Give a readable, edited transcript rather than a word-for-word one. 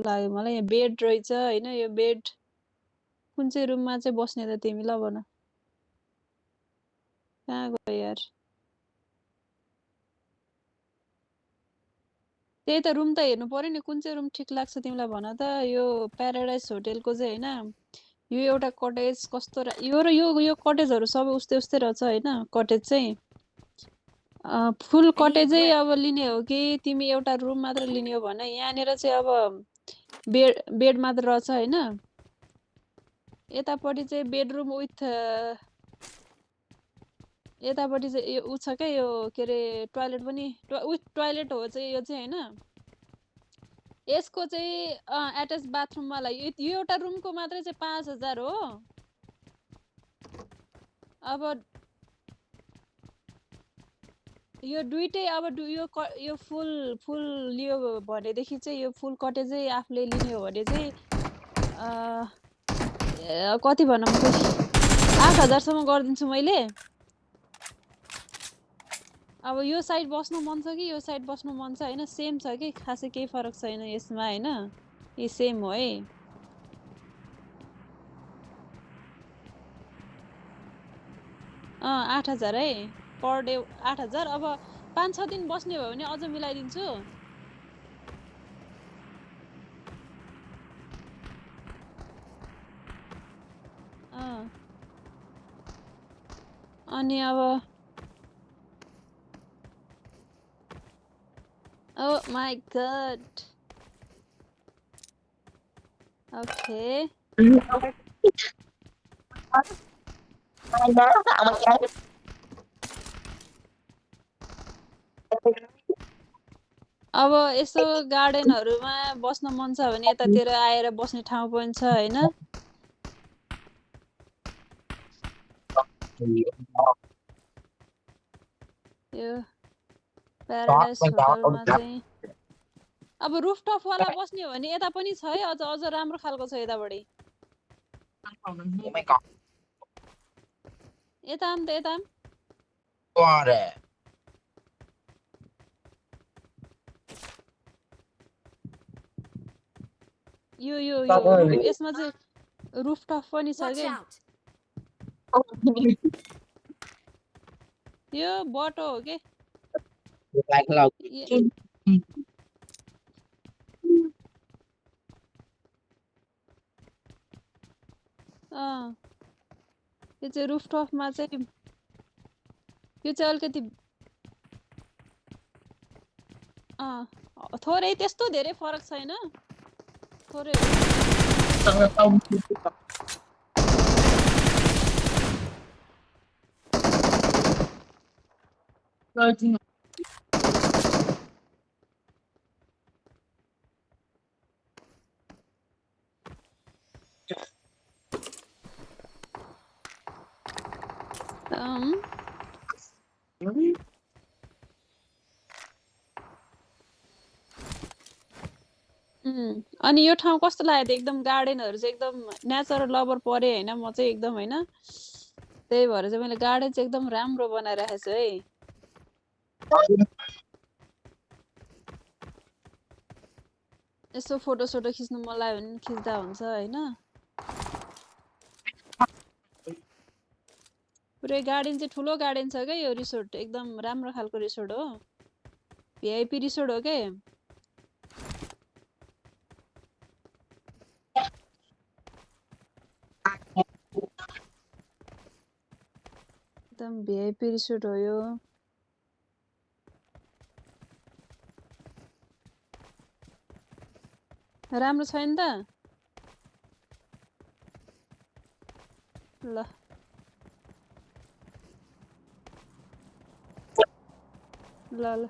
लाग्यो मलाई। यहाँ बेड रहेछ हैन, यो बेड कुन चाहिँ रुममा चाहिँ बस्ने त तिमी? ल भन। कहाँ गयो यार? त्यही त रुम त हेर्नु पर्यो नि, कुन चाहिँ रुम ठिक लाग्छ तिमीलाई भन त। यो प्याराडाइज होटेलको चाहिँ हैन, यो एउटा कटेज कस्तो यो र यो कटेजहरू सबै उस्तै उस्तै रहेछ हैन। कटेज चाहिँ फुल कटेजै अब लिने हो कि तिमी एउटा रुम मात्र लिने हो भने यहाँनिर चाहिँ अब बेड मात्र रहेछ हैन। यतापट्टि चाहिँ बेडरुम विथ यतापट्टि चाहिँ यो उ छ क्या, यो के अरे टोयलेट पनि विथ टोयलेट हो चाहिँ यो चाहिँ हैन। यसको चाहिँ एट्याच बाथरुमवाला यो एउटा रुमको मात्रै चाहिँ 5000 हो। अब यो दुईटै अब यो फुल लियो भनेदेखि चाहिँ यो फुल कटेजै आफूले लिने हो भने चाहिँ कति भनौँ 8000 सम्म गरिदिन्छु मैले। अब यो साइड बस्नु मन छ कि यो साइड बस्नु मन छ हैन, सेम छ कि खासै केही फरक छैन यसमा हैन, यो सेम हो है। 8000 है पर डे 8000। अब 5-6 दिन बस्ने भयो भने अझ मिलाइदिन्छु। अनि अब oh my god, okay. अब यसो गार्डनहरुमा बस्न मन छ भने यतातिर आएर बस्ने ठाउँ पनि छ हैन। यो प्याराडाइज होटलमा चाहिँ अब रुफटप वाला बस्ने हो भने यता पनि छ है, अझ राम्रो खालको छ यताबडी। यता आम त यता आम। यो यसमा चाहिँ रुफटप पनि छ के। यो बटो हो के। यो चाहिँ रुफटपमा चाहिँ यो चाहिँ अलिकति थोरै त्यस्तो धेरै फरक छैन, थोरै अनि यो ठाउँ कस्तो लाग्यो त? एकदम गार्डनहरु चाहिँ एकदम नेचरल लभर परे हैन म चाहिँ एकदम हैन। त्यही भएर चाहिँ मैले गार्डन चाहिँ एकदम राम्रो बनाइराखेको छु है। यसो फोटो सोटो खिच्नु मन लाग्यो भने खिच्दा हुन्छ हैन। पुरै गार्डन चाहिँ ठुलो गार्डन छ के। यो रिसोर्ट एकदम राम्रो खालको रिसोर्ट हो, भिआइपी रिसोर्ट हो के। एकदम भिआइपी रिसोर्ट हो यो। राम्रो छैन त? ल ल ल